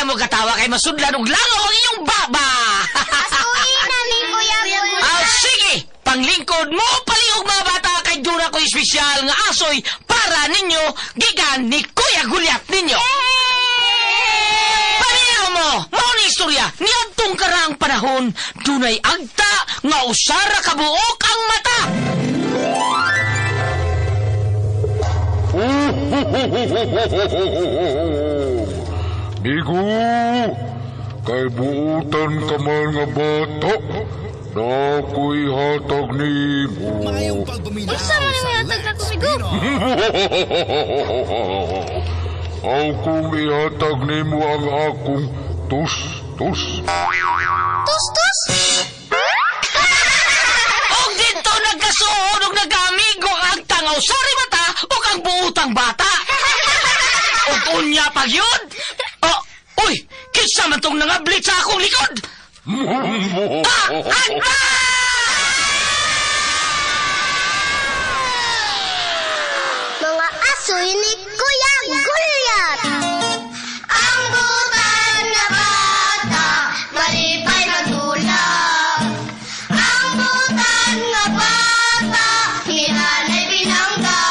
na mo katawa kay masudlan og langaw ang inyong baba. Asuhin na ni Kuya Gulyat. Ah, sige, panglingkod mo palihog mga bata kay duna ko espesyal nga asoy para ninyo gikan ni Kuya Gulyat ninyo. Paminaw mo, mao ni istorya niadtong karaang panahon, dunay agta nga usara ka buok ang mata. Migo, kay buutan ka man nga bata, nako'y hatag nimo. Unsa man ang hatag na kumigo? Aw kung ihatag nimo ang akong tus-tus. Tus-tus? Og dito nagkasuod og nagkaamigo ang agta nga usara mata ug ang buutang bata. Og unya pag yun. Oh, uy, kinsa man tong nangablit sa akong likod? Ah, agta! Mga asoy ni Kuya Gulyat. Ang butan nga bata, malipay magdula. Ang butan nga bata, hinanay binangga.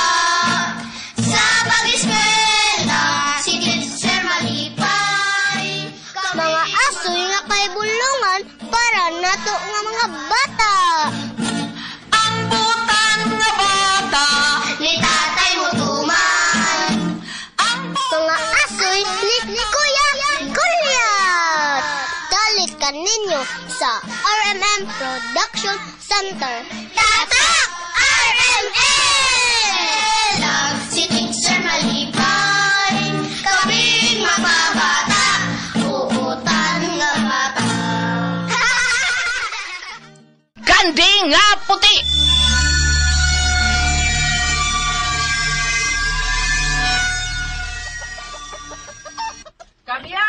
Sa pag-eskwela, si teacher malipay. Mga asoy nga kay bulungan para nato nga mga bata. Ang butan nga bata, Ni tatay mo tuman. ang Mga asoy ni Kuya Gulyat. Dalit ka ninyo sa RMM Production Center. Tatak! RMM! Si teacher malipay, kaming mga bata, uutan nga bata. Kanding nga puti. Kamya!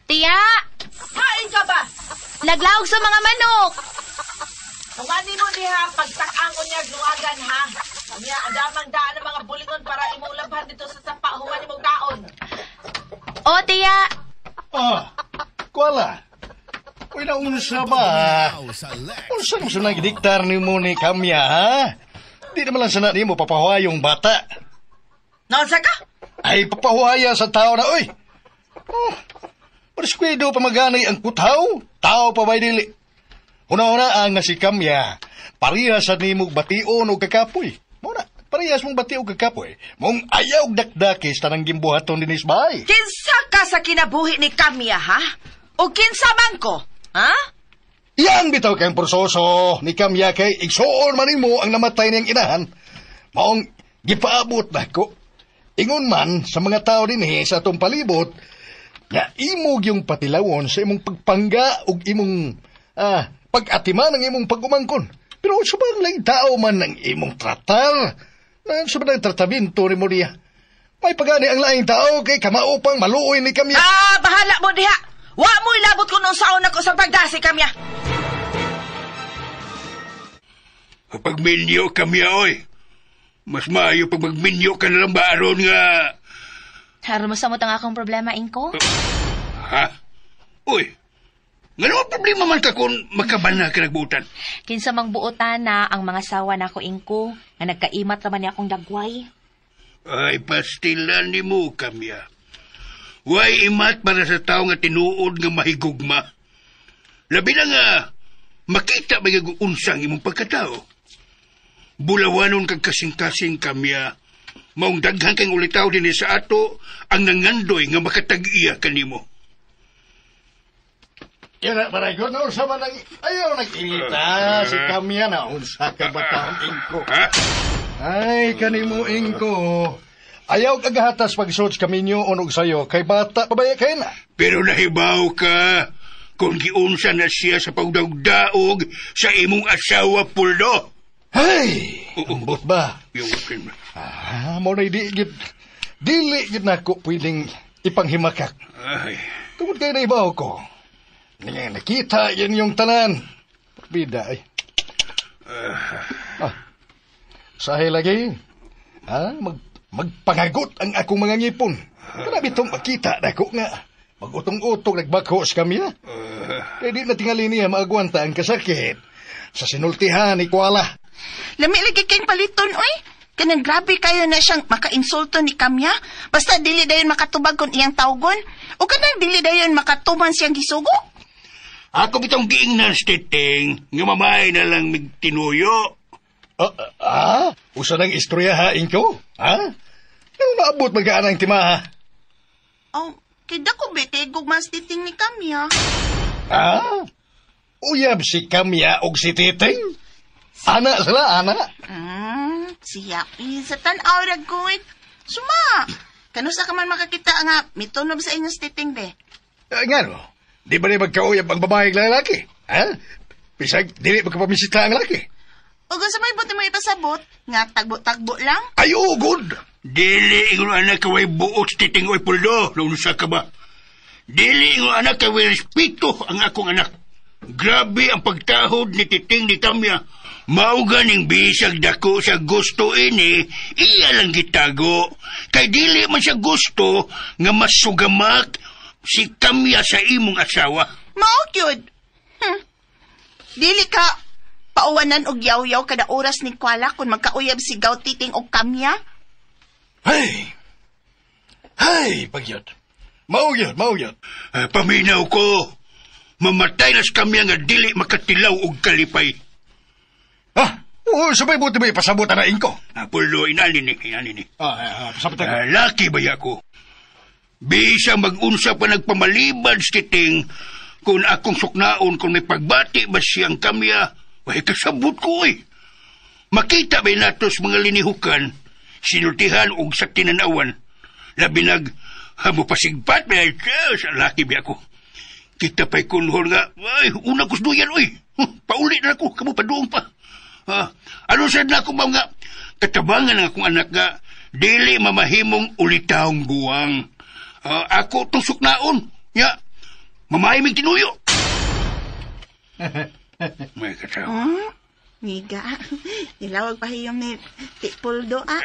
Tiya, Kain ka ba? naglaog sa mga manok. Humani mo diha, pagtakang unyag luagan ha. Unya, andamang daan ng mga bulingon para imong labhan dito sa sapa. Humani mo kaon. O, tiya. Ah, kuala. Uy, naunsa ba? Unsa naman sa nagdiktar ni mo ni Kamya, ha? Di naman lang sana ni mo papahuayong bata. Naunsa ka? Ay, papahuaya sa tao na, uy! Oh, Pariskwado pa maganay ang kutaw, tao pa ba'y dili? Una-una ang nga si Kamya, parehas sa nimog bation o kakapoy. Muna, parehas mong bati og kakapoy. Mong ayaw dakdakis tanang gimbuhaton dinis bahay. Kinsa ka sa kinabuhi ni Kamya, ha? O kinsa man ko? Ha? Iyang bitaw kang porsoso ni Kamya kay igsuon man nimo ang namatay niyang inahan. Maong gipaabot nako. Ingon man sa mga tao dinhi sa atong palibot nga imo gyung patilawon sa imong pagpangga ug imong pag-atiman ang imong pag-umangkon. Pero sa bang laing tao man ang imong tratar, na sa bang tratamento ni mo niya. May pagani ang laing tao kay kamao pang maluoy ni Kamya. Ah, bahala mo diha. Wa mo ilabot kung unsaon ako sa pagdasi, Kamya. Pag minyo kami, oy. Mas maayo pag magminyo ka na lang ba aron nga... Haron mo sa ang akong problema, Ingko. Ha? Uy, nga naman problema man ka kung makabana ka nagbutan. Kinsa mang buotan na ang mga sawa nako, Ingko, nga nagkaimat raman ni akong dagway. Ay, pastilan ni mo, Kamya. Way imat para sa tao nga tinuod nga mahigugma. Labi na nga, makita ba yung unsang imong pagkatao. Bulawanon kag kasing-kasing, Kamya. Maong daghan kang ulitaw din sa ato ang nangandoy nga makatag-iya kanimo. Yan na, paray ko, naunsa man ang, ayaw nag-inita, si Kamya na, unsa ka ba taong Ingko? Ha? Ay, kanimo Ingko. Ayaw kagahatas pagsuot kaminyo onog sayo, kay bata pabaya kay na. Pero nahibaw ka kung giunsa na siya sa pagdaog-daog sa imong asawa, Puldo. Hey! Ambot ba? Yung Ah, mo na di gid dili gid nako pwedeng ipanghimakak. Ay, Tungod kay naibaw ko. Nga nakita yan yung tanan. Bida ay. Ah, sahi lagi. Ah, magpangagot ang akong mga ngipon. Kana bitong makita nako nga. Mag-utong-utong nagbakho sa kamya. Kaya di na tingali niya maagwanta ang kasakit. Sa sinultihan ni Kuala. Lami lagi kayong paliton, oy. Kanang grabe kayo na siyang makainsulto ni Kamya. Basta dili dayon makatubag kung iyang tawgon. O kanang dili dayon makatuman siyang gisugo. Ako bitong giingnan titing, nga mamay na lang migtinuyo. Usa nang istorya ha, Ingko? Ha? Ano naabot magaan ang timaha? Oh, kida ko be kay gugmas titing ni Kamya. Ha? Uyab si Kamya og si Titing? Ana sila, ana. Siya sa tan-aw ra gud. Suma. Kanusa ka man makakita nga mitunob sa inyong titing be. Nga no, di ba ni magkauyab ang babae ug lalaki? Ha? Bisag, dili magkapamisita ang laki. Ug sa may buti mo ipasabot nga tagbo-tagbo lang. Ay, ugod! Dili ingon anak kay way buot titing oy puldo, naunsa ka ba? Dili ingon anak kay way respeto ang akong anak. Grabe ang pagtahod ni titing ni Tamya. Mao ganing bisag dako sa gusto ini, iya lang gitago. Kay dili man siya gusto nga masugamak si Kamya sa imong asawa. Mao gyud. Dili ka pauwanan og yaw-yaw kada oras ni Kuala kung magkauyab si Gaw Titing og Kamya. Hey! Hey, pagyot. Mao gyud, mao gyud. Paminaw ko. Mamatay na si Kamya nga dili makatilaw og kalipay. Ah, oo, sabay buti ba ipasabot na ingko? Puldo, inani ni, inani ni. Pasabot ako. Laki ba ako? Bisa mag-unsa pa nagpamalibad si Titing kung akong suknaon kung may pagbati ba siyang Kamya, way kasabot ko eh. Makita ba natos mga linihukan, sinultihan og sa tinanawan. Labi nag, hamo pasigpat ba, sa laki ba ako. Kita pa'y kunhol nga, ay, una ko duyan, oy. Pauli na ako, kamo paduong pa. Ano sad na ako ba nga, katabangan ang akong anak nga, dili mamahimong ulitawng buwang. Ako itong suknaon, ya, mamahimig tinuyo. May katawa. Niga, nilawag pa hiyom ni Ti Puldo, ah.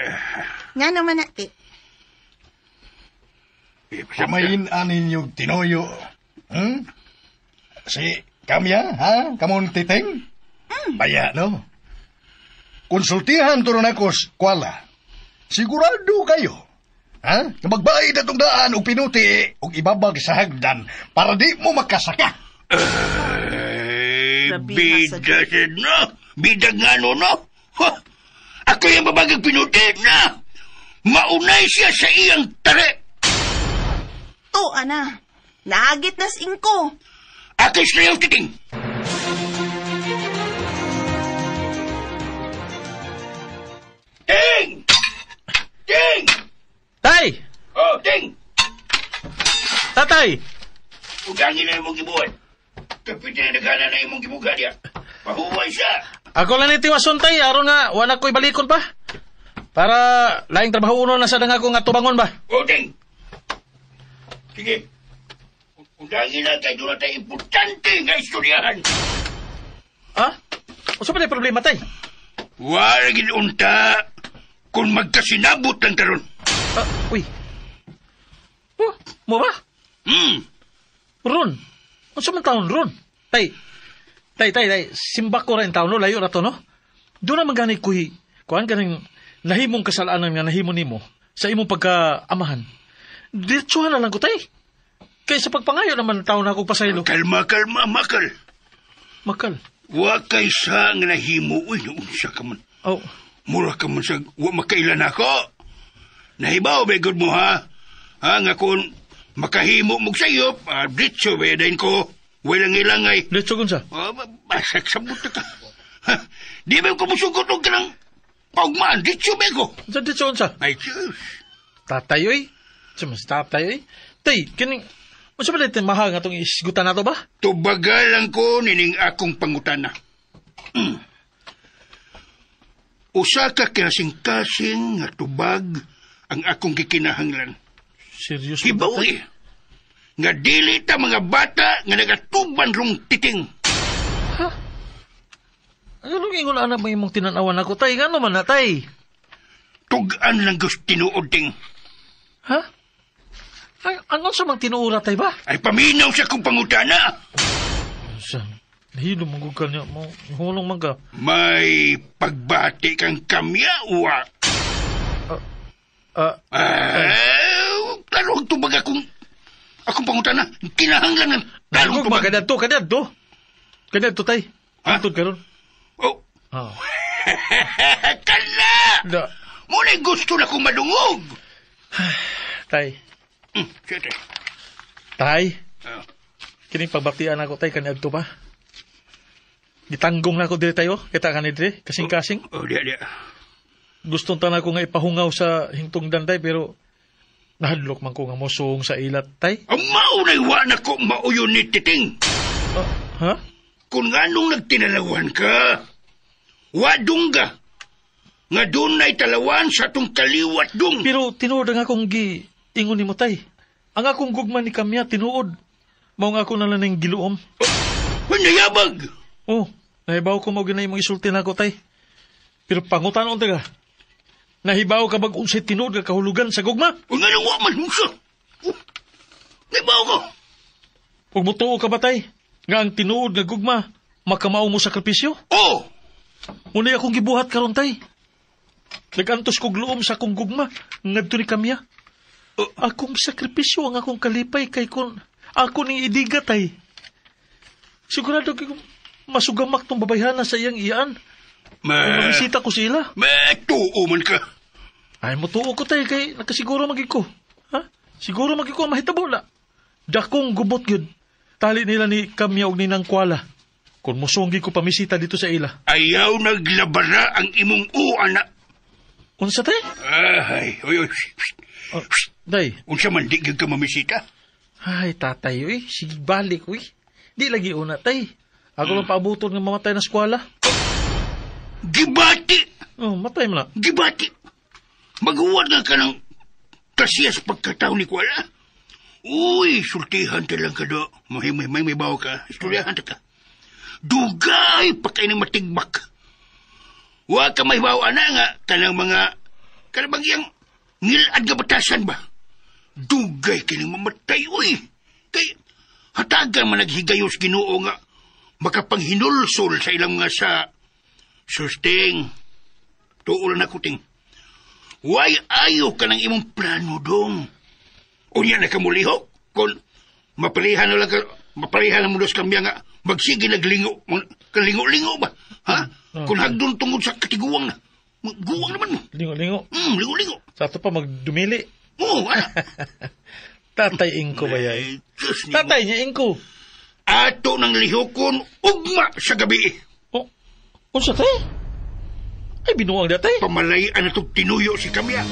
Nga naman na, Ti. Pamain anin yung tinuyo. Si Kamya, ha? Kamon Titing? Baya, no? Konsultihan to ron ako sa Kuala. Sigurado kayo. Ha? Magbayad na itong daan o pinuti o ibabag sa hagdan para di mo makasaka. Ay, bida sad no. Bida nga no, no? Ha? Ako yung babagang pinuti na. Maunay siya sa iyang tare. To, ana. Nahagit na sa ingko. Ako sa iyong titing. Ting! Ting! Tay! Oh, Ting! Tatay! Ugangin na imong gibuhat. Kapit na nagana na imong gibuga niya. Pahuway siya. Ako lang ni tiwason, tay. Aron nga, wala ko'y balikon pa. Para laing trabaho uno na sa danga ko nga tubangon ba? Oh, Ting! Sige. Ugangin na tayo. Doon na tayo importante nga istoryahan. Ha? Unsa pa problema, tay? Wala ginunta kung magkasinabot lang karon. Uy. Oh, mo ba? Ron. Unsa man taon ron? Tay. Tay, tay, tay. Simbak ko rin taon no, layo ra to no. Doon naman gani kuy. Kuan ganing nahimong kasalanan nga nahimo nimo sa imong pagkaamahan. Diretsuhan na lang ko, tay. Kay sa pagpangayo naman taon na akong pasaylo. Kalma, kalma, makal. Makal. Wa kay sa nga nahimo, uy, naunsa ka man. Oh. Mura ka man sa wa makailan ako. Nahibaw, ba good mo, ha? Ha, nga kung makahimo mo sayop, ditso, ba, dahin ko, walang ilangay. Ditso kun sa? Basak sa buta ka. Ha, di ba ko musugot og kanang paugmaan, ditso ba ko? Sa ditso kun sa? Ay, Diyos. Tatay, oy. Sumas tatay, oy. Tay, kining, unsa ba natin mahal nga itong isgutan na to ba? Tubagalan ko nining akong pangutana. Usa ka kinasing-kasing nga tubag ang akong gikinahanglan. Serious ba, Hibaw eh. Nga dili ta mga bata nga nagatuban rong titing. Ha? Ano ingon anak mo imong tinanawan ako, tay? Ngano man na, tay? Tug-an lang gusto tinuod, ting. Ha? Ang unsa mang tinuura tay ba? Ay paminaw sa kong pangutana. Unsa? Nahilo man gud ka niya mo. Hulong man ka. May pagbati kang kamya, uwa. Klaro ang tubag akong pangutana. Kinahanglan ng klarong tubag. Kadadto. Kadadto, tay. Antod karon. Oh. Ah. Kala! Da. Muna'y gusto na kong madungog. Tay. Siya, tay. Tay. Kining pagbatian ako, tay, kaniadto pa. Gitanggong na ako diri tayo. Kita ka ni diri, kasing-kasing. Oh, diya, diya. Gustong tanan ko nga ipahungaw sa hingtungdan, tay, pero nahadlok man ko nga mosong sa ilat, tay. Ang maunay wa na ko mauyon ni Titing. Ha? Kung anong nagtinalawan ka, wadong ka, nga doon na'y talawan sa atong kaliwat dong. Pero tinuod ang akong gi-ingon ni mo, tay. Ang akong gugma ni Kamya, tinuod. Mao nga ako na lang ng giluom. Oh, nayabag! Oh, nahibaw ko mo ginay mong isulti na ako, tay. Pero pangutan-on taga. Nahibaw ka bag unsay tinuod nga kahulugan sa gugma? O nga nang waman, unsa? Nahibaw ko. Ug mutuo ka ba, tay? Nga ang tinuod nga gugma, makamao mo sakripisyo? Oh! Unay akong gibuhat karon, tay. Nagantos kog luom sa akong gugma, ngadto ni Kamya. Akong sakripisyo ang akong kalipay kay kun ako ning idiga, tay. Sigurado kay masugamak tong babayhana sa iyang iyaan. Mamisita ko sila. Tuo man ka. Ay, mutuo ko, tay, kay nakasiguro magi ko. Ha? Siguro magi ko ang mahitabo na. Dakong gubot yun. Tali nila ni Kamya og ninang Kuala. Kung musunggi ko pamisita dito sa ila. Ayaw naglabara ang imong uana. Unsa, tay? Ay, oy, oy. Oh, day. Unsa man di ka mamisita? Ay, tatay, uy. Sige, balik, uy. Di lagi una, tay. Ako lang paabuton ng mamatay na eskwela. Gibati! Oh, matay mo na. Gibati! Maghuwad nga ka ng kasiyas pagkatao ni Kuala. Uy, sultihan ta lang ka do. May bawa ka. Istoryahan ta ka. Dugay pa kayo ng matigbak. Huwag ka may bawa na nga kanang mga, kanang bang iyang ngilad nga batasan ba? Dugay ka ng mamatay, uy. Kay, hatagan man naghigayos Ginoo nga makapanghinulsol sa ilang mga sa susting. Tuol na kuting. Way ayo ka ng imong plano dong. Unya na kamulihok. Kung mapalihan na lang ka, mapalihan na mo dos kami nga magsige naglingo, kalingo-lingo ba? Ha? Kung hagdon tungod sa katiguang na. Guwang naman mo. Lingo-lingo? Lingo-lingo. Sa ato pa magdumili. Oo, ano? Tatay Ingko ba yan? Tatay niya, Ingko. Ato ng lihokon, ugma sa gabi. Oh, unsa tay? Ay, binuang datay. Pamalayan na itong tinuyo si Kamya.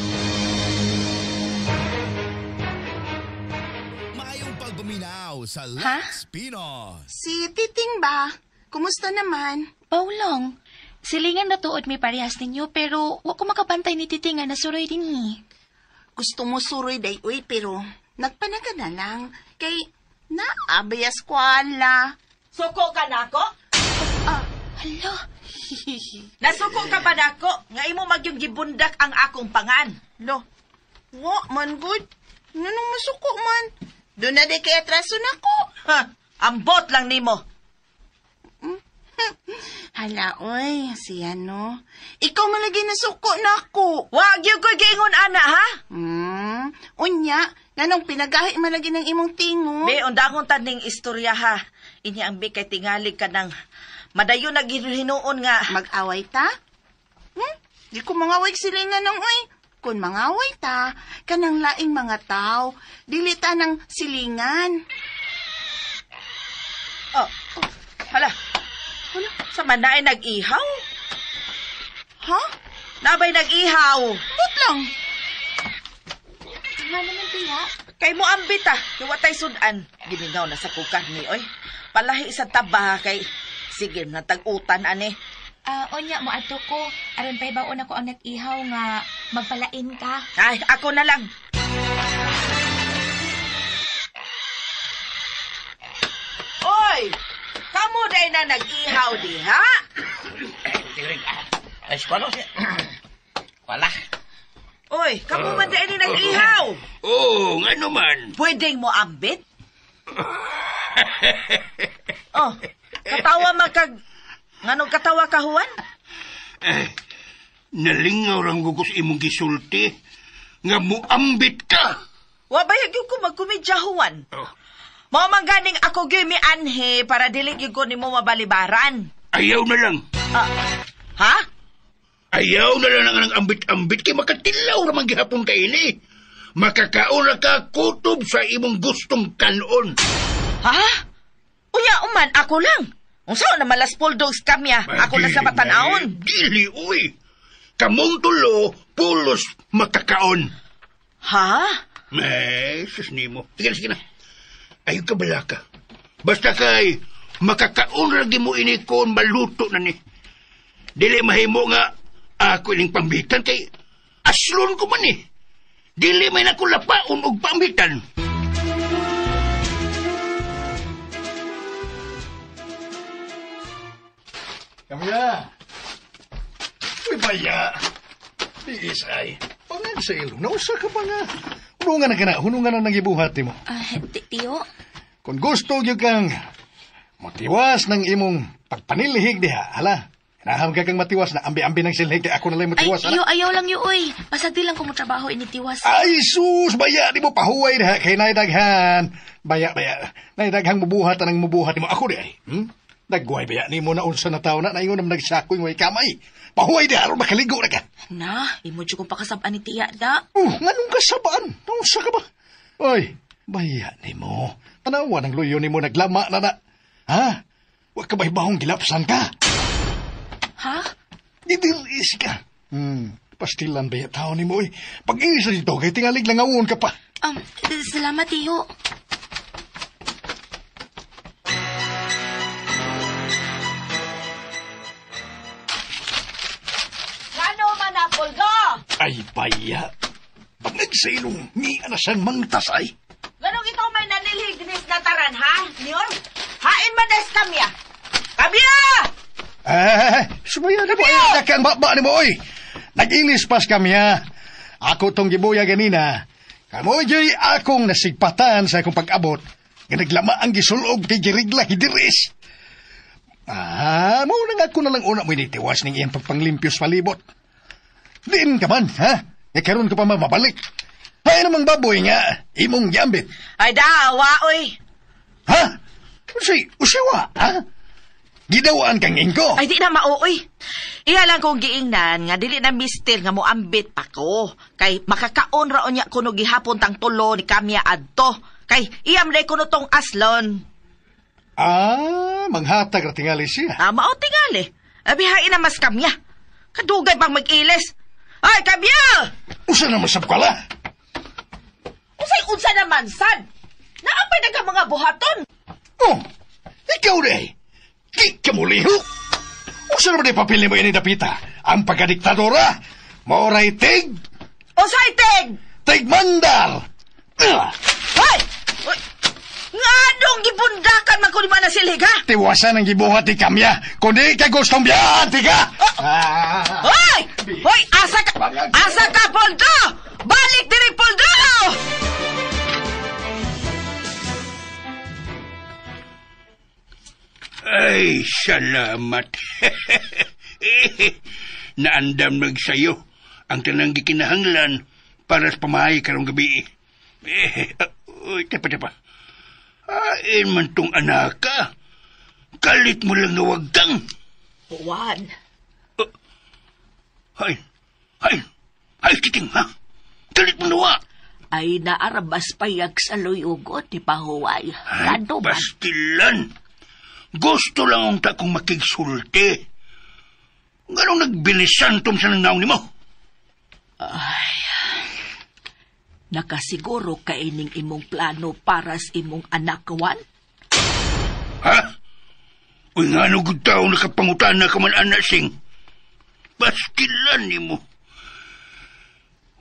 Maayong pagpaminaw sa Lex Pinos. Si Titing ba? Kumusta naman? Paulong, silingan na tuod may parehas ninyo pero wa ko makabantay ni Titing nga nasuroy din eh. Gusto mo suroy day uy pero nagpanaga na lang kay naabay eskwela. Suko ka nako? Hala. Nasuko ka ba nako? Nga imo magyong gibundak ang akong pangan. Lo, wa man good. Nganong masuko man? Doon na di kay atraso nako. Ha, ambot lang nimo. Hala, oy, siya no. Ikaw malagi nasuko nako. Wa gyud ko'y giingon ana ha? Unya, nganong pinagahi malagi ng imong tingo? Be, undangon ta ning istorya ha. Inya ang be kay tingali ka ng madayon na hinuon nga. Mag-away ta? Di ko mangaway silingan ng oy. Kung mangaway ta, kanang laing mga tao, dili ta ng silingan. Oh, hala. Hala, sa man na ay nag-ihaw? Ha? Nabay nag-ihaw. But lang. Nga naman, tiya. Kay mo ambit ah, kay watay sudan. Gimingaw na sa kukar ni, oy. Palahi sa taba kay sige na tag-utan ani. Onya mo adto ko aron pahibaon ako ang nag-ihaw nga magpalain ka. Ay, ako na lang. Oy! Kamo day na nag-ihaw diha? Ay, skwalo siya. Wala. Oy, kamo man dahil ni nag-ihaw. Oo, ngano man. Pwedeng mo ambit? Oh, katawa man kag... Nganong katawa ka, Juan? Eh, nalingaw rang gugos imong gisulti nga muambit ka. Wa bayag yun ko magkomedya, Juan. Oh. Mao man ganing ako gyud mianhi para dili gyud ko nimo mabalibaran. Ayaw na lang. Ha? Ayaw na lang ang ambit-ambit kay makatilaw ra man gihapon ka ini. Makakaon ra ka kutob sa imong gustong kanon. Ha? Uya uman ako lang. Unsa na malas bulldogs kamya? Ako lang sa batan-aon. Dili uy. Kamong tulo pulos makakaon. Ha? May sus nimo. Sige na, sige na. Ayaw ka balaka. Basta kay makakaon ra mo ini kon maluto na ni. Dili mahimo nga ako ining pambitan kay aslon ko man eh. Dili may nakulapaon og pambitan. Kamya! Uy, baya! Tiis ay. Pangag sa ilong. Nausa ka pa nga. Hunungan na ka na. Hunungan na nagibuhat mo. Tiyo? Kung gusto gyud kang motiwas ng imong pagpanilihig diha, hala. Naham ka kang matiwas na ambi-ambi ng silhig kay ako na lang Ay, matiwas. iyo, ayaw lang yu, uy. Pasagdi lang ko mo trabaho initiwas. Ay, sus! Baya, di mo pahuway diha kay naidaghan. Baya, baya. Naidaghang mubuhat anang mubuhat mo. Ako di ay. Nagguhay baya ni mo na unsa na tao na naingon na nagsakoy mo kamay. Pahuway diha aron makaligo na ka. Na, imo jud kong pakasab-an ni tiya da. Nganong kasabaan? Unsa ka ba? Oy, baya ni mo. Tanawa ng luyo ni mo naglama na na. Ha? Wa ka ba ibahong gilapsan ka? Ha? Didilis ka. Pastilan ba tao ni mo eh. Pag-iisa dito, kay tingalig langawon ka pa. Salamat, tiyo. Ngano man na, Poldo? Ay, baya. Pag sa ilong, ni anasan mangtas ay. Ganong ikaw may nanilhig dinis na taran, ha? Niyon? Hain man des kamya. Kamya! Sumaya na mo. Ay, kang baba ni mo, oy. Nag-ilis pas kamya. Ako tong gibuya ganina. Kamoy jay akong nasigpatan sa akong pag-abot. Nga naglama ang gisulog kay girigla hidiris. Ah, mo na nga ako na lang una mo initiwas ning iyang pagpanglimpyos palibot. Diin ka man, ha? Nga karon ka pa mabalik. Ay namang baboy nga, imong giambit. Ay, dawa, oy. Ha? Usay, usawa, ha? Gidawaan kang ingko. Ay, di na mauoy. Iya lang kong giingnan nga dili na mister nga moambit pa ko. Kay makakaon ra unya kuno gihapon tang tulo ni kamya adto. Kay iyam day kuno tong aslon. Ah, manghatag ra tingali siya. Ah, mao tingali. Abihain na mas kamya. Kadugay pang mag-ilis. Ay, kamya! Usa naman sa kala. Usay unsa naman sad? Naapay na ka mga buhaton. Oh, ikaw day. Di ka mulihok. Usa naman ay papili mo ini dapita. Ang pagkadiktadora. Maoray tig. Usay tig! Tig mandar. Hoy! Uy! Nganong gibundakan man ko ni na silhig, ha? Tiwasan ang gibuhat ni Kamya. Kundi ka gustong biyaan, tiga! Hoy! Hoy, asa ka! Asa ka, Poldo! Balik diri, Poldo! Ay, salamat. Naandam nagsayo ang tanang gikinahanglan para sa pamahay karong gabi. Uy, tapa, tapa. Ain man tong anaka. Kalit mo lang nawagkang. Juan. Ay, ay, ay, titing, ha? Kalit mo nawa. Ay, naarabas payag sa luyugot ni Pahuway. Ay, pastilan. Gusto lang ang takong makigsulti. Ganong nagbilisan tom sa nangaw ni mo? Ay, nakasiguro ka ining imong plano para sa imong anak, Juan? Ha? Uy, nga no good tao nakapangutan na ka man anak sing. Pastilan ni mo.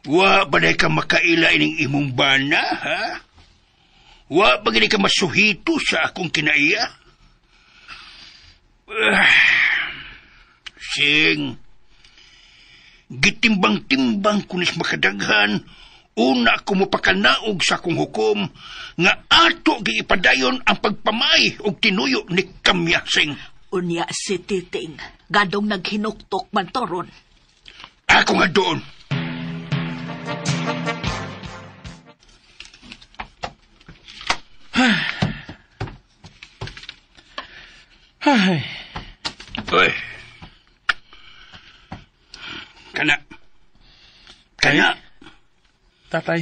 Wa ba na ka makaila ining imong bana, ha? Wa ba gini ka masuhito sa akong kinaiya? Sing, Gitimbang-timbang kunis makadaghan, una ko mapakanaog sa akong hukom, nga ato giipadayon ang pagpamay og tinuyo ni Kamyasing. Unya si Titing, gadong naghinuktok man toron. Ako nga doon. Ay. Oy. Kana. Kana. Tatay.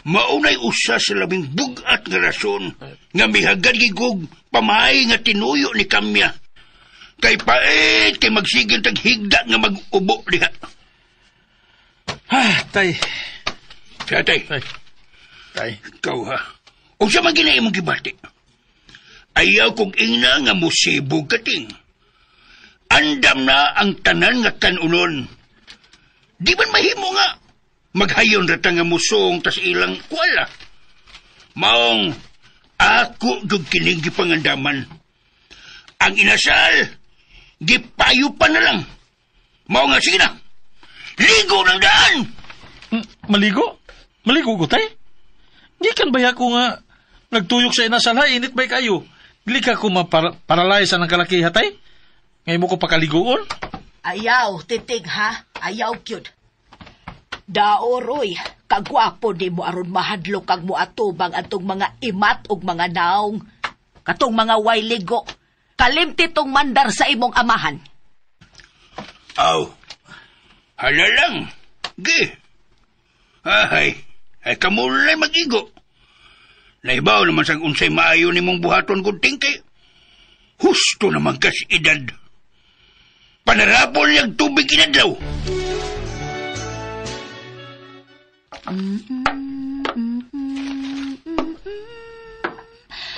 Maunay usa sa labing bugat nga rason nga mihagad gigog pamay nga tinuyo ni Kamya. Kay pait kay magsigil tag higda nga mag-ubo diha. Ah, tay. Siya, tay. Tay. Tay. Ikaw ha. Unsa man gina imong gibati? Ayaw kong ingna nga musibog kating. Andam na ang tanan nga kanunon. Di man mahimo nga maghayon ra ta nga musong tas ilang kuala. Maong ako jud kining gipangandaman. Ang inasal gipayo pa na lang. Mao nga sige na. Ligo ng daan. Maligo? Maligo ko tay? Gikan ba ako nga nagtuyok sa inasal ha? Init ba kayo? Dili ka ko maparalyze ang kalaki hatay? Ngayon mo ko pakaligoon? Ayaw, Titing ha? Ayaw kyud. Daoroy, kagwapo di mo aron mahadlok kag moatubang atong mga imat ug mga naong. Katong mga way ligo. Kalimti tong mandar sa imong amahan. Aw, hala lang. Gi. Ay, ay kamulay mag-igo. Naibaw naman sang unsay maayo nimong buhaton kung tingkay. Husto naman kas edad. Panarapol niyang tubig inadlaw.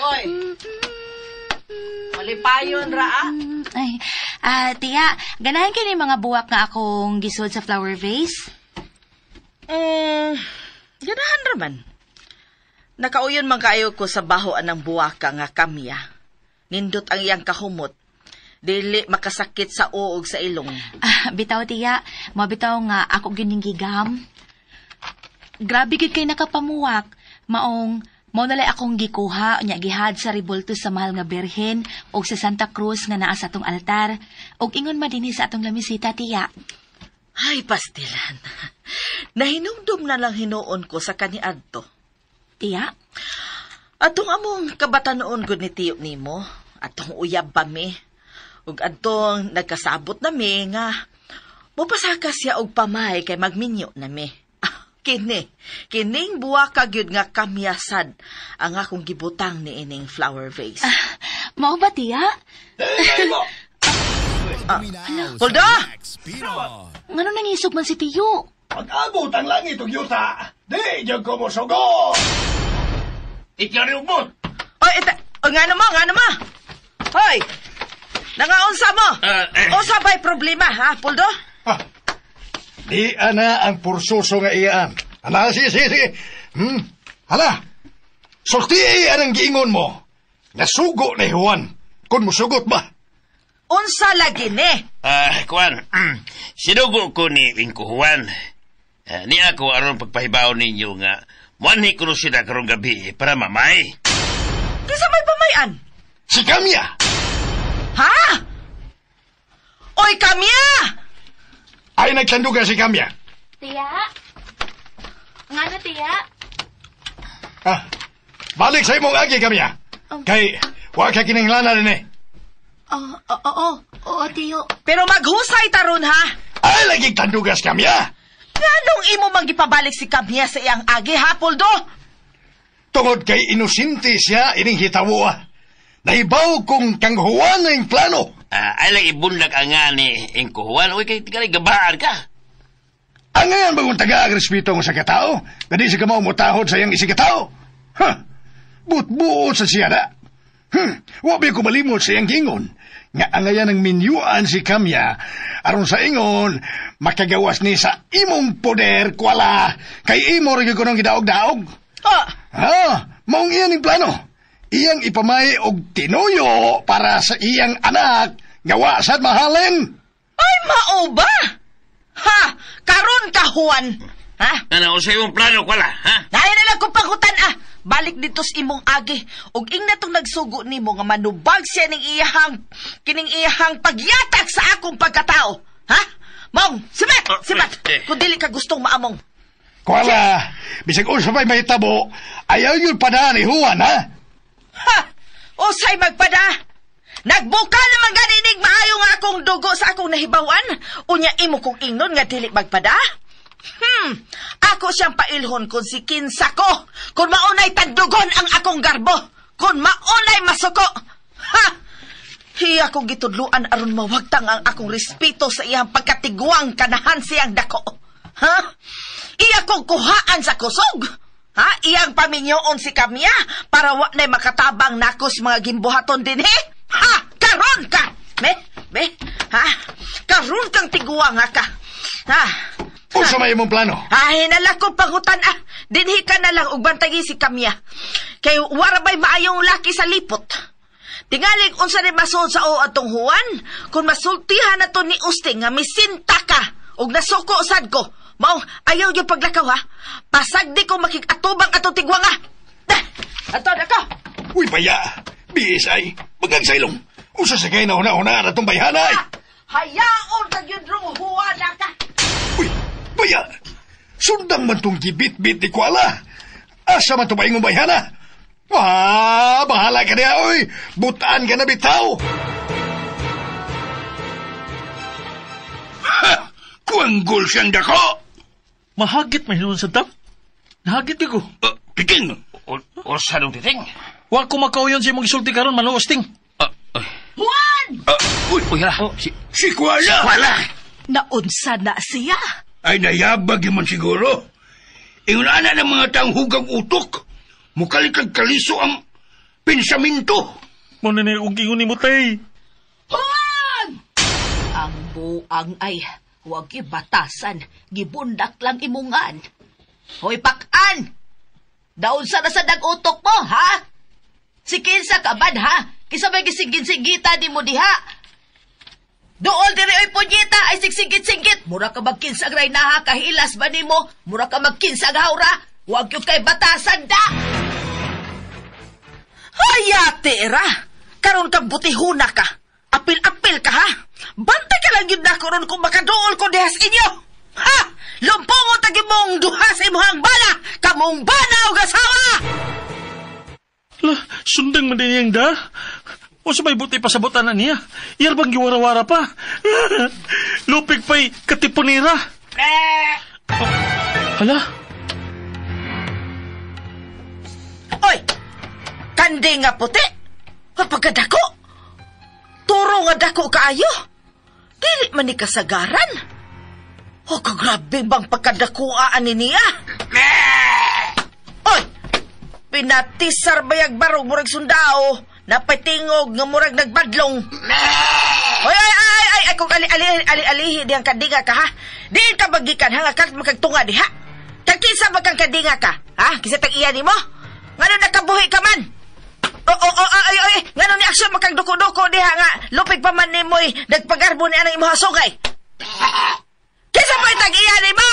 Oy. Malipayon ra ah. Ay, tiya, ganahan kini mga buwak nga akong gisod sa flower vase? Ganahan ra man. Nakauyon man kaayo ko sa baho anang buwaka nga kamya. Nindot ang iyang kahumot. Dili makasakit sa uog sa ilong. Ah, bitaw tiya, mabitaw nga ako gyud gigam. Grabe gyud kay nakapamuwak. Maong mao nalay akong gikuha nya gihad sa ribulto sa mahal nga Birhen og sa Santa Cruz nga naa sa atong altar og ingon man dinhi sa atong lamisita tiya. Ay, pastilan. Nahinumdum na lang hinuon ko sa kaniadto. Tiya? Atong among kabatanoon gud ni tiyo nimo, atong uyab pa mi. Ug adtong nagkasabot na mi nga mopasaka siya og pamay kay magminyo na mi. Kini, kining buwaka gyud nga kamyasad ang akong gibutang ni ining flower vase. Mao ba tiya? Poldo! Ngano nangisog man si tiyo? Pag-abot ang langit ug yuta, di jud ko mosugo. Ikarubot. Oy, ita, oy, ngano mo, ngano mo? Hoy! Nangaunsa mo? Unsa ba'y problema, ha, Poldo? Di ana ang pursuso nga iyaan. Ala, sige, sige, sige. Hala, sulti anang giingon mo. Nasugo ni Juan. Kung musugot ba? Unsa lagi ni? Kuan, sinugo ko ni Ingko Juan. Ni ako aron pagpahibaw ninyo nga muanhi ko sila karong gabi para mamay. Kinsa may pamayan? Si Kamya! Ha? Oy, Kamya! Ay, nagtandugan si Kamya. Tiya? Ngano, tiya? Ah, balik sa imong agi, Kamya. Kay, wa ka kinahanglan din eh. Oo, tiyo. Pero maghusay taron, ha? Ay, lagi tandugas, Kamya. Nganong imo mang gipabalik si Kamya sa iyang agi, ha, Poldo? Tungod kay inosente siya ining hitawo, ah. Nahibaw kong kang Juan ang plano. Ay lang ibunlag ang nga ni Ingko Juan. Uy, kay tingali gabaan ka. Ang ngayon bagong taga ang respeto mo sa katao, na di siya kamao mutahod sa iyang isig katao. Ha? Butbuot sa siya na. Wa ba ko malimot sa iyang gingon. Nga ang ngayon ang minyuan si Kamya, aron sa ingon, makagawas ni sa imong poder, kwala, kay imo rin ko nang gidaog-daog. Ah! Ha? Maong iyan ang plano. Iyang ipamay og tinuyo para sa iyang anak, nga wa sad mahalin. Ay, mao ba? Ha! Karon ka, Juan! Ha? Ano, usa imong plano, Kwala, ha? Naay na lang kong panghutan, ah! Balik dito sa imong agi. Ug ingna tong nagsugo nimo nga manubag siya ning iyahang, kining iyahang pagyatak sa akong pagkatao. Ha? Mong, sibat! Sibat! Kung dili ka gustong maamong. Kuala, bisag unsa pa'y mahitabo, ayaw yun padaan ni Juan, ha? Ha! Usay magpada! Nagbuka naman ganinig maayo nga akong dugo sa akong nahibawan. Unya imo kong ingnon nga dili magpada? Ako siyang pailhon kung si kinsa ko. Kung maunay tandugon ang akong garbo. Kung maunay masuko. Ha! Hiya kong gitudluan aron mawagtang ang akong respeto sa iyang pagkatiguang kanahan siyang dako. Ha? Iya kong kuhaan sa kusog. Ha? Iyang paminyoon si Kamya para wa na'y makatabang nakos mga gimbuhaton din, he? Ha! Karon ka! Me? Me? Ha? Karon kang tiguang ha ka. Ha? Unsa may imong plano? Ay, nala ko pangutan ah. Dinhi ka na lang og bantagi si Kamya. Kay wara bay maayong laki sa lipot. Tingalig unsa ni masuod sa o atong Juan, kung masultihan na to ni Usting nga misinta ka og nasuko sad ko. Mao ayaw yung paglakaw ha. Pasagdi ko makig-atubang atong tigwang ah. Ato nako. Uy baya, biis ay bagang sa ilong. Usa sa kay na una-una atong bayhanay. Hayaon kag yun rong Juan ka. Uy, baya. Sundang man tong gibit-bit ni Kuala. Asa man to ba imong bayhana? Wah, bahala ka niya, oy. Butaan ka na bitaw. Ha! Kuanggol siyang dako! Mahagit man hinuon sa dam. Nahagit ko. Titing! Usa nung titing? Wa ko makauyon sa imong isulti karon manuosting. Juan! Uy, uy, hala. Si Kuala! Si Kuala! Naunsa na siya. Ay, nayabag yaman siguro. Ingon ana ng mga taong hugang utok. Mukalikag kaliso ang pensaminto. Muna na yung ingon ni mo, tay. Juan! Ang buang ay huwag batasan. Gibundak lang imungan. Hoy, pakan! Daon sa nasa dag-utok mo, ha? Si kinsa ka man, ha? Kisa may gisigit-sigita di mo diha. Dool diri oy punyita ay sigsigit-sigit. Mura ka magkinsag ray naha kahilas ba nimo? Mura ka magkinsag hawra. Huwag yun kay batasan da. Hayate ra. Karon kang butihuna ka. Apil-apil ka ha. Bantay ka lang yun na karon kung makaduol ko dihas inyo. Ha! Lumpungo tagimong duha sa imuhang bala. Kamong bana o gasawa! La, sundang man din niyang da. O sa may buti pasabotan na niya. Iyar bang giwara-wara pa? Lupig pa'y katipunira. Oh, hala? Oy! Kandi nga puti! Pagkadako! Turo nga dako kaayo! Dili man ni kasagaran! O kagrabe bang pagkadakuaan ni niya? Oy! Pinatisar bayag barog murag sundao! Napatingog nga murag nagbadlong! Oy, ay, ay, ay, ay, kung ali-ali, diyang kadinga ka, ha? Diin ka magikan, ha? Nga kalit makagtunga di, ha? Kagkisa magkang kadinga ka, ha? Kisa tag-iya ni mo? Ngano nakabuhi ka man? Oo, ay, ay, ngano ni aksyon makagduko-duko diha nga, lupig pa man ni mo'y nagpagarbo ni anang imuha sugay. Kisa pa'y tag-iya ni mo?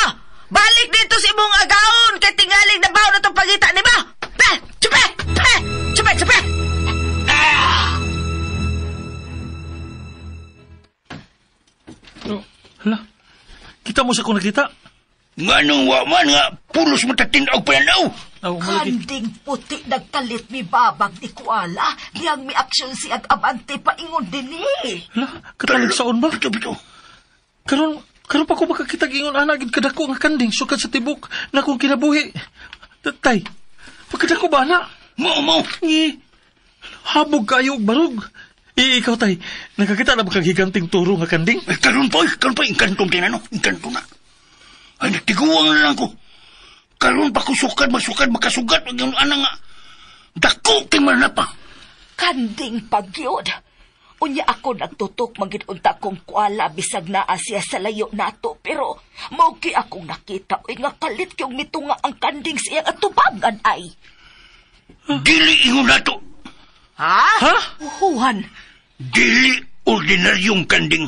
Balik dito sa imong agaon, kay tingaling nabaw na itong pagita ni mo! Pe! Tsupe! Pe! Tsupe! Tsupe! Oh, hala. Kita mo sa kung nakita? Nganong wa man nga, pulos matatinaw pananaw. Oh, Kanding puti nagkalit mi babag ni Kuala. Diyang mi aksyon si ag-abante paingon dili. Hala, katalag saon ba? Bito, bito. Karon pa ko makakita ingon ana gid kadako nga kanding sukad sa tibok na kong kinabuhi. Tay, pagkadako ba na? Mao, mao. Ngi, habog kayo og barog. Ikaw, tay, nakakita na ba kang higanting turo nga kanding? Ay, karon pa, inkantong tinano, inkanto na. Ay, natiguang na lang ko. Karon pa ko sukad, masukad, makasugat, ang ana nga. Dako kay man na pa. Kanding pagyod. Unya ako nagtutok magid-unta kong kuala bisag naa siya sa layo nato pero mao ki akong nakita oy nga kalit kyong mitunga ang kanding sa iyang atubangan ay. Dili ingon nato. Ha? Ha? Juan. Dili ordinaryong kanding.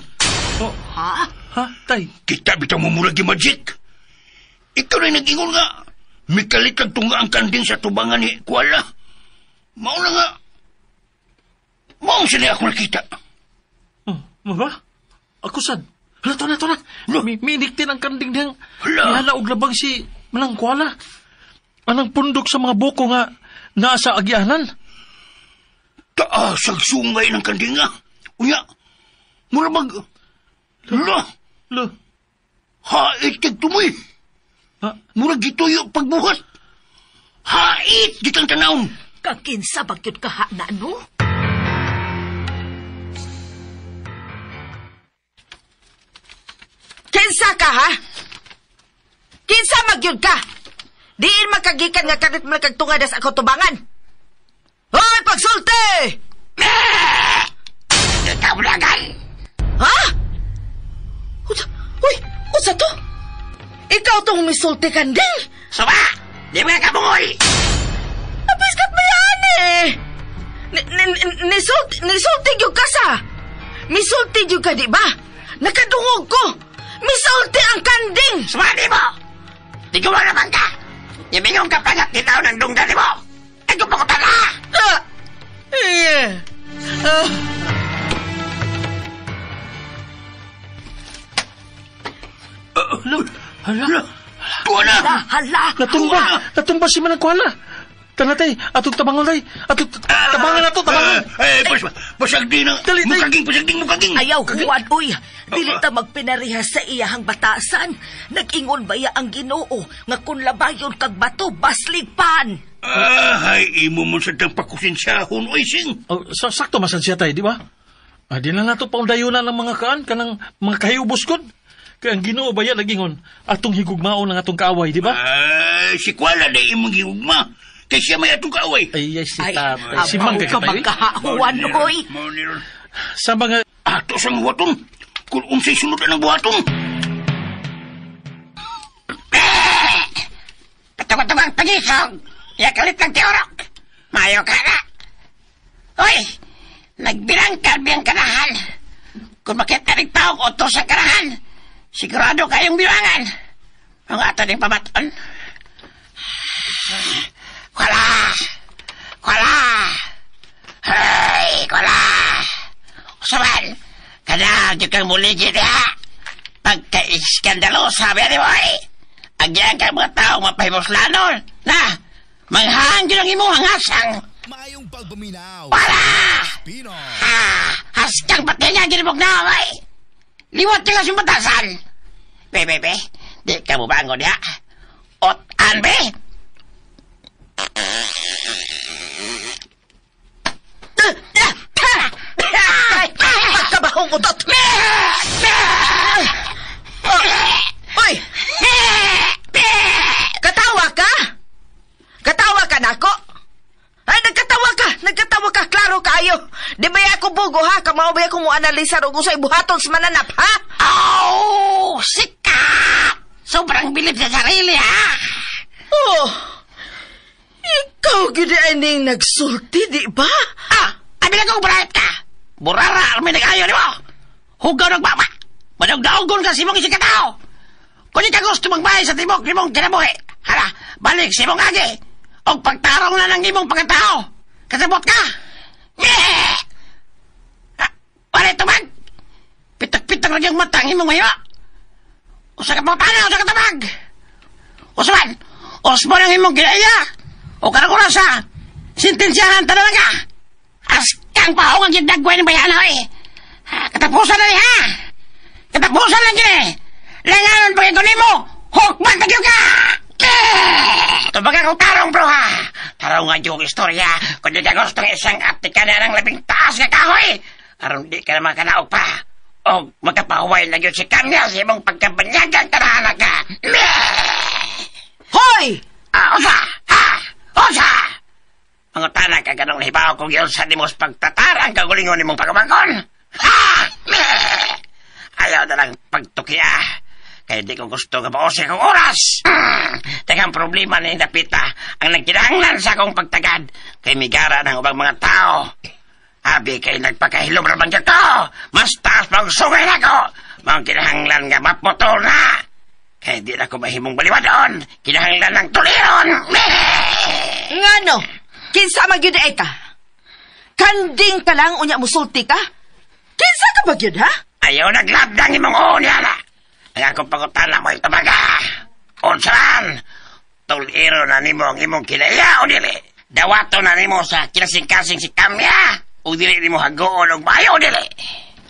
Oh. Ha? Ha, tay? Kita bitaw mo murag magic. Ikaw na nag-ingon nga. Mikalit ang tunga ang kanding sa tubangan ni Kuala. Mao na nga. Mao sila ako nakita. Oh, ba? Ako sad. Hala, to na, to na. Miniktin ang kanding diyang. Ihala og labang si Manang Kuala. Anang pundok sa mga buko nga nasa agianan. Taas ang sungay ng kanding nga. Unya, mura mag... Hala. Hala. Hait kag tumoy. Ha? Murag gituyo pagbuhat. Hait gitang tanawon. Kakinsa bagyod kaha na, no? Kinsa ka, ha? Kinsa magyud ka? Diin makagikan nga karit mo nagtungad sa ako tubangan. Hoy, pagsulti! Ikaw lagal! Ha? Uy, unsa to? Ikaw tong misulti kanding? Suba! Di mo ka bungoy! Apis kat mayan eh! Nisulti yung ka sa! Misulti yung ka, di ba? Nakadungog ko! Misulti ang kanding! Suba, di mo! Di ko naman ka! Ibigong ka pangat ni tao ng dungda di mo! Ay, gumakutan na! Hala! Tuwa na! Hala! Natumba! Natumba si Manang Kuala! Tanatay! Atong tabangon tay! Atong tabangan na to! Tabangan! Eh, pasag din ang... Mukaging! Pasagding! Mukaging! Ayaw, Juan, uy! Dili ta magpinariha sa iyahang batasan. Nag-ingon baya ang Ginoo nga kun labayon kag bato, basligpan! Ay, imo mo sa tang pakusinsyahon, uy, sing! Oh, sakto masan siya tay, di ba? Di na nato paundayunan ng mga kaan, kanang mga kahiyubos kon. Kaya ang Ginoo ba yan nagingon atong higugmaon ng atong kaaway, di ba? Ay, si Kuala na imong higugma. Kaya siya may atong kaaway. Ay, si tatay. Si Mang ka magkahawan, oy. Sa mga... Ato sa buhaton. Kung unsay sunod ang buhaton. Patugong-tugong pagisog. Yakalit ng tiorok. Mayo ka na. Uy, nagbirangkal biyang kanahan. Kung makita rin tao ko sa kanahan, sigurado kayong bilangan. Ang ato ding pamaton. Kuala! Kuala! Hey, kuala! Usaban, kada di kang muli ha. Pagka-iskandalo, sabi ni boy. Agyan ka mga tao mapahimuslanon. Na, manghang yun ang imong hangasang. Maayong pagpaminaw. Kuala! Pino. Ah, haskang patinga ginibog na, boy. Liwat ka sa batasan. Be, be, be. Di ka mo bangon niya. Otan, be. Pagkabahong utot! Uy! Katawa ka? Katawa ka nako? Ay, nagkatawa ka! Nagkatawa ka! Klaro kayo! Di ba ako bugo, ha? Kamao ba ako mo analisar o kung sa ibuhaton sa mananap, ha? Oh! Sikat! Sobrang bilib sa sarili, ha? Oh! Ikaw gid ay ning nagsulti, di ba? Ah! Abi na kong burayot ka! Burara ang may nag-ayo ni mo! Hugaw nagbaba! Managdaogon ka sa imong isang katao! Kung di ka gusto magbahay sa tibok nimong kinabuhi, hala, balik sa imong agi! O pagtarong na ng imong pagkatao! Kasabot ka! Yeah! Ah, wala tumag! Pitak-pitak lang yung mata ang imong mayo! Usa ka pangtana, usa ka tabag! Usman! Usman ang imong kinaiya! O karakurasa! Sintensyahan tanan ka! Askang pahong ang gidagway ng bayan, hoy! Katapusan na niya! Katapusan lang gini! Langanon pagkikunin mo! Hukman tagyo ka! Tubaga kong tarong, bro, ha? Tarong nga yung istorya kung di ka gustong isang atika na ng labing taas nga kahoy! Aron di ka naman kanaog pa. O magkapahuway lang yun si Kanya sa imong pagkabanyagang tanahanak ka. Hoy! Ah, usa! Ha! Usa! Mangutana ka ganong hibaw kung yun sa nimos pagtatarang kagulingon nimong pagkamangkon. Ha! Ayaw na lang pagtukiya. Kaya di ko gusto nga mausay kong oras. Tegang problema ni Dapita ang nagkinahanglan sa akong pagtagad kay migara ng ubang mga tao. Abi kay nagpakahilom ramang ko. Mas taas pang sungay na ko. Maong kinahanglan nga maputol na. Kaya di na ko mahimong baliwadon. Kinahanglan ng tuliron. Ngano? Kinsa man gyud ay ka? Kanding ka lang unya musulti ka? Kinsa ka ba gyud ha? Ayaw naglabdang imong unya na. Ang akong pangutana mo itubaga. Unsa man? Tuliro na nimo ang imong kinaiya o dili. Dawato na nimo sa kinasing-kasing si Kamya. O dili nimo hagoon og maayo o dili.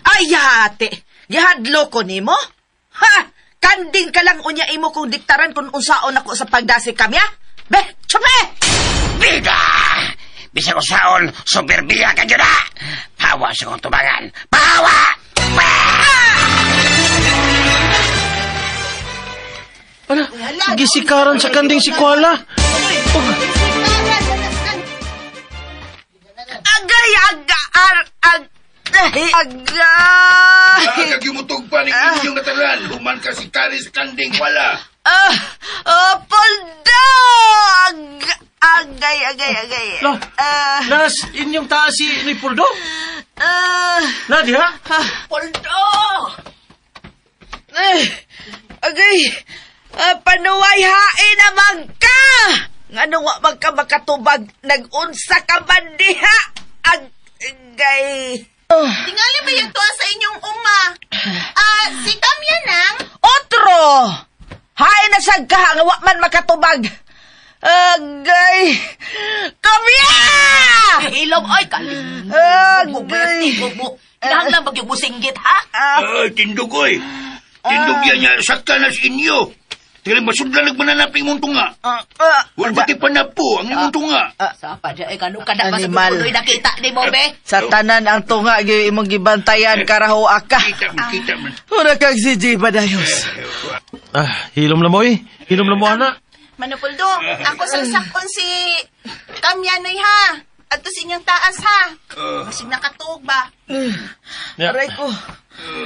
Ay, ate. Gihadlo ko nimo? Ha? Kanding ka lang unya imo kong diktaran kung unsaon ako sa pagdasi Kamya? Be, tsupe! Bida! Bisag usaon, soberbiya ka gyud ha. Pawa sa kong tubangan. Pawa! Ala, gisikaran sa kanding si Kuala. Agay, aga, ar, ag, agay! Kagimutog pa ning inyong nataran. Human ka si Karis kanding wala. Poldo! Agay, agay, agay. La, nas inyong taas si ni Poldo? Na diha? Poldo! Agay, panuway hain naman ka! Ngano wa man ka makatubag, nag-unsa ka man diha? Agay. Tingali ba yung tuwa sa inyong uma? Si Kamya nang? Otro! Hain na sad ka nga wa man makatubag. Agay! Kamya! Hilom, oy, kalim. Agay! Kinahanglan ba yung musinggit, ha? Ay, tindog, oy. Tindog yan niya. Sakta na sa inyo. Tingnan, masudlan nagmananaping mong tunga. Wala ba panapo ang imong tunga? Sa pa dyan, kanu ka na ba sa Animal. tuloy nakita ni mo, be? Sa tanan ang tunga gyud imong gibantayan karaho ka. Kita man, kita man. Ura kag si G Badayos. Hilom na mo eh. Hilom na mo, ana. Manupuldo, ako sa sakon si Kamyanoy ha. Ato sa inyong taas ha. Masig nakatuog ba? Ya. Aray ko.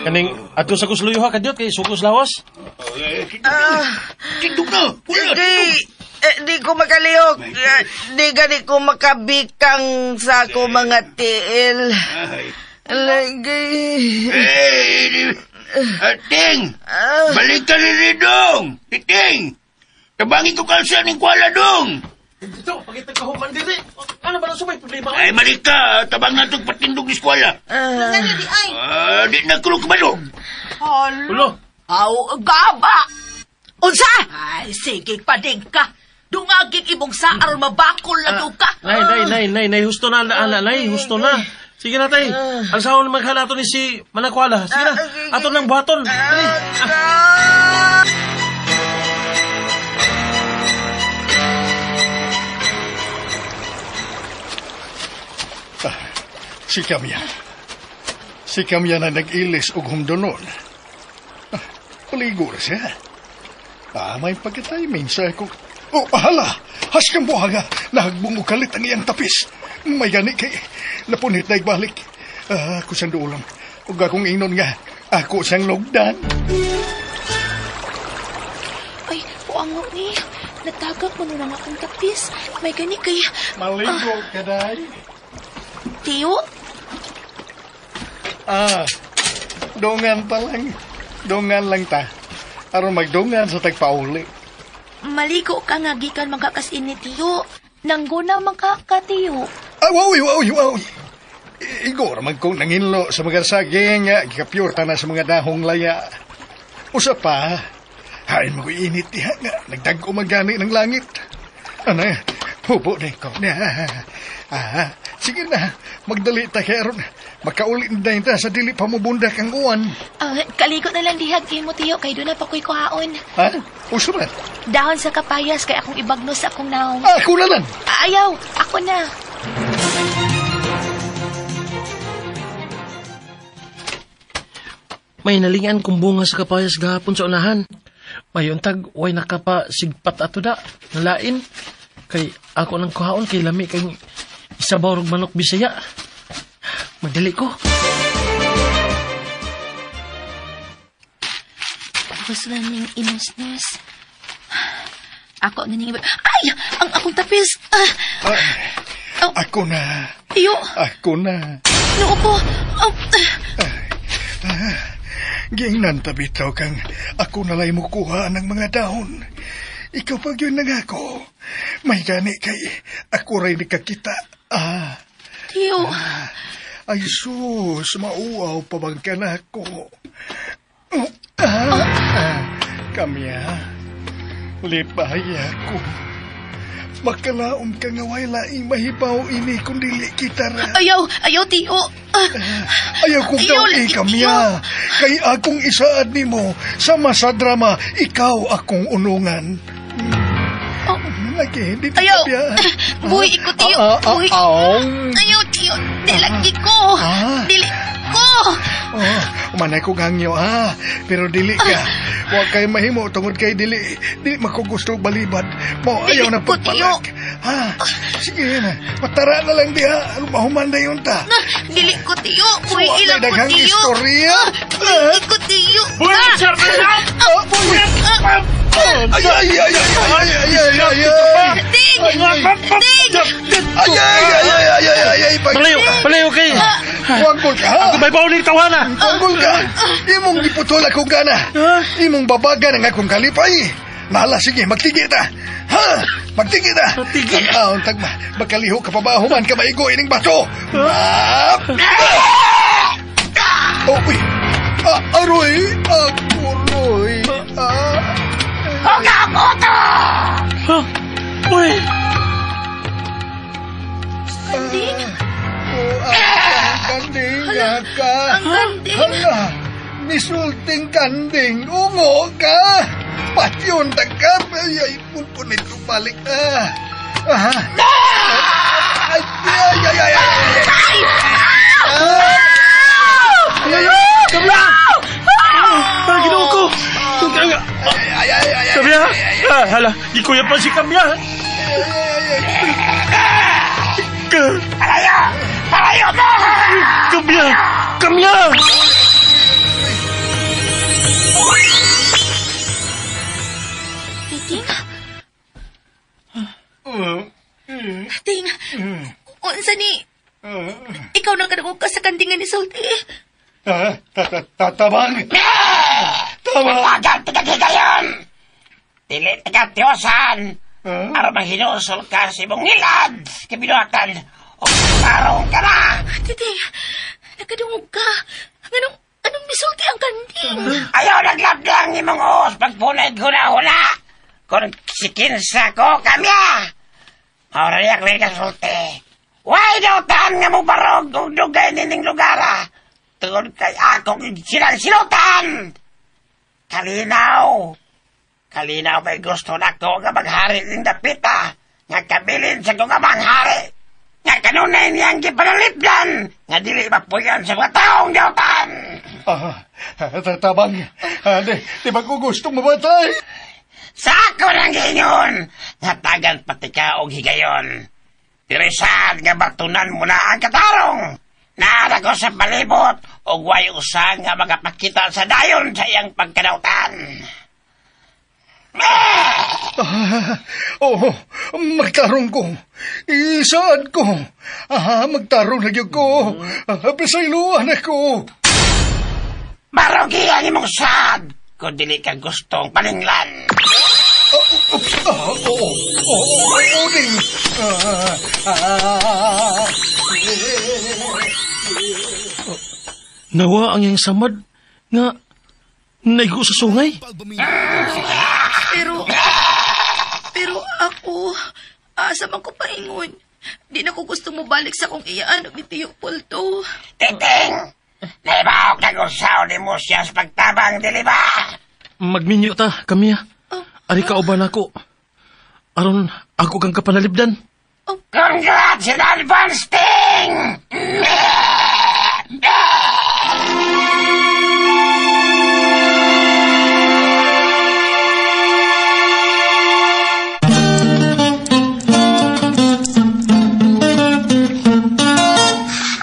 Kaning ato sa kusluyo ha kadyot kay sukos lawas. Tindog na. Wala. Di, di ko makalihok. Di gani ko makabikang sa ako mga tiil. Lagi. Eh, Ting! Balik ka ni Dong! Ting! Tabangin ko kalsa ng Kuala Dong! Dito, pagitag kahuman diri. Ano ba na sumay problema? Ay, balik ka! Tabang na itong patindog ni Eskwala. Ano di ay? Di na kulong kabalog. Ulo. Aw, gaba! Unsa? Ay, sige, pading ka. Dungagig imong sa aron mabakol na to ka. Nay, nay, nay, nay, nay, husto na, ana, nay, husto na. Sige na, tay. Ang sahon maghalato ni si Manakwala. Sige na, ato lang buhaton. Dali. Si Kamya. Si Kamya na nag-ilis og humdonon. Paligo na siya. May pagka-timing sa akong... Oh, hala! Haskang buhaga! Nahagbong kalit ang iyang tapis. May gani kay... Napunit na igbalik. Ako siyang duulam. Ug akong ingnon nga, ako siyang lugdan. Ay, puango ni. Natagak mo na lang akong tapis. May gani kay... Maligo ka, day. Tiyo? Dungan pa lang. Dungan lang ta. Aron magdungan sa tagpauli. Maligo ka nga gikan magkakas-in ni Tiyo. Nangguna man ka ka, Tiyo. Ah, woy, woy, woy. Igor, man kong nanginlo sa mga saging, gikapure ta na sa mga dahong laya. Usa pa, hain mo init diha nga, nagdag-o man gani ng langit. Ano, hubo na ikaw na. Sige na, magdali ta kay aron makauli na ta sa dili pa mubundak ang uwan. Kaligo na lang dihag mo, Tiyo, kay doon na pa ko'y kuhaon. Ha? Uso man? Dahon sa kapayas kay akong ibagno sa akong naong. Ako na lang. Ayaw, ako na. May nalingan kong bunga sa kapayas gahapon sa unahan. May untag, way nakapa sigpat ato da. Nalain. Kay ako nang kuhaon kay lami kay isabaw rog manok Bisaya. Magdali ko. Gusto na ning inusnos. Ako na ning... Ay! Ang akong tapis! Ako na. Tiyo! Ako na. Noo ko! Giingnan tabitaw kang ako nalay mo kuha ng mga dahon. Ikaw pag yun nangako. May gani kay ako ray nakakita. Ah. Tiyo. Ah, ay sus, mauaw pa bang ka na ako. Kamya, lipaya ko. Makalaom ka nga way laing mahibaw ini kung dili kita ra. Ayaw, ayaw, tiyo. Ayaw kong daw eh, Kamya. Kay akong isaad nimo sama sa drama, ikaw akong unungan. Oh. Lagi, hindi ayaw. Buhi ko, tiyo. Buhi. Ayaw, tiyo. Dilagi ko. Dili ko. Oh, umanay ko gangyo, ha? Pero dili ka. Huwag kayo mahimo tungod kay dili. Dili makugusto balibad. Mo ayaw na pagpalag. Ha? Sige na. Matara na lang diha. Mahuman na yun ta. Dili ko, tiyo. Buhi ilang ko, tiyo. Istorya. Buhi ko, tiyo. Buhi, sir. Buhi. Ay, ay, ay, ay, ay, ay, ay, ay. Ting! Ting! Ay, ay, ay, ay, ay, ay, ay, Palayo, palayo kay. Wanggol ka, ha? Ako may baon ni tawana. Wanggol ka. Imong giputol akong gana. Imong babagan ang akong kalipay. Nala, sige, magtigi ta. Ha? Magtigi ta. Magtigi. Ang tagma, magkaliho ka pa ba? Human ka maigo ining bato. Oh, uy. Aroy, aroy. Hugaw-uto! Huh? Uy! Kanding? Ang kanding ka. Ang kanding? Hala, misulting kanding. Ungo ka. Patyon tagkap. Ay, ay, punpunit ko balik. Ah. Ah. Ay, ay, ay, ay, ay. Ay, ay, ay. Ah, ginoo ko. Kamya! Hala, di kuya pa si Kamya. Palayo! Palayo mo! Kamya! Kamya! Titing? Ting, unsa ni? Ikaw nang kadungog ka sa kandingan ni Sulti. Tatabang! Tabang! Tagal tagagigayon! Dili taga-tiyosan! Aron manghinusol ka sa imong ngilad! Kabinuatan! O tarong ka na! Titing, nakadungog ka. Anong misulti ang kanding? Ayaw naglablang imong uos pagpunay huna-huna! Kung sikinsa ko, Kamya! Maurariyak rin ka sulti. Why daw taan nga mo barog kung dugay nining lugar, ah? Tungod kay akong silang silutan! Kalinaw! Kalinaw may gusto na ko nga maghari ng dapita, nga kabilin sa kong manghari, nga kanunay niyang gipanalipdan, nga dili mapuyan sa mga taong dautan! Tabang, di ba ko gustong mamatay? Sa ako nang giingon, nga tagan pati ka og higayon. Dirisan nga batunan mo na ang katarong. Naara ko sa palibot, og way usa nga magapakita sa dayon sa iyang pagkadautan. Oh, magtarong ko. Isaad ko. Magtarong na gyud ko. Pasayloan ako. Barogi ang imong saad kung dili ka gustong palinglan. Ding. Nawa ang iyang samad nga naigo sa sungay. Pero ako, asa man ko paingon. Di na ko gusto mo balik sa kong iyaan ni Tiyo Pulto. Titing! Naibaw kag usaw ni mo siya sa pagtabang, dili ba? Magminyo ta, Kamya. Ari ka uban ako. Aron, ako kang kapanalibdan. Congrats in advance, Ting!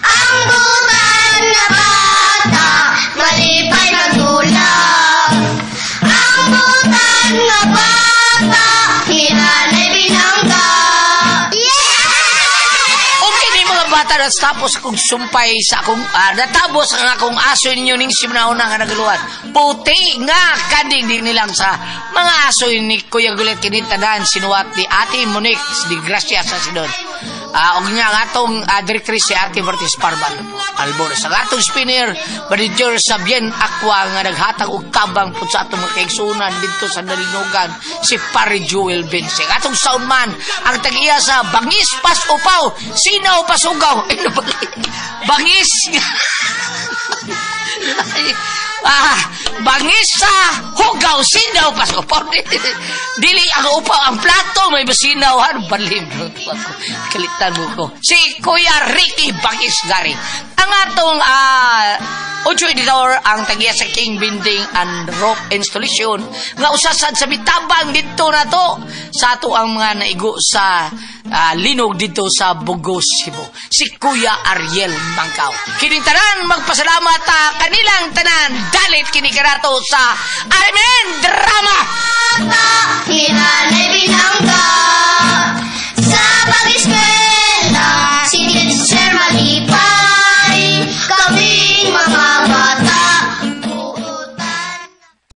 Ang butan na bata, malipay magdulak. Ang butan na bata, hinanay binangga. Yeah! Okay ni mga Mga bata, natapos akong sumpay sa akong, natapos ang akong aso ninyo ning simnauna nga nagaluan. Puti nga kanding di nilang sa mga aso ni Kuya Gulit kini tanan sinuwat ni Ate Monique di Gracia sa Sidon. Og nga ang atong directrice si Ate Martis Parmal Albor. Sa atong spinner, manager sa Bien Aqua nga naghatag og tabang pud sa atong mga kaigsunan didto sa Nalinugan, si Pare Joel Vincent. Atong soundman, ang tag-iya sa Bangis Pas Upaw, Sinaw Pasugaw. Ay, ano ba? Bangis! Bangis sa hugaw, sinaw pas upaw. Dili ang upaw, ang plato may basinaw. Ano balim? Kalitan mo ko. Si Kuya Ricky Bangis Gary. Ang atong Ocho editor ang tagiya sa King Binding and Rope Installation nga usasad sa mitabang didto na to sa ato ang mga naigo sa linog didto sa Bugos, Cebu. Si Kuya Ariel Mangkaw. Kining tanan magpasalamat kanilang tanan dalit kini kanato sa Arimen Drama. Hinanay binangga.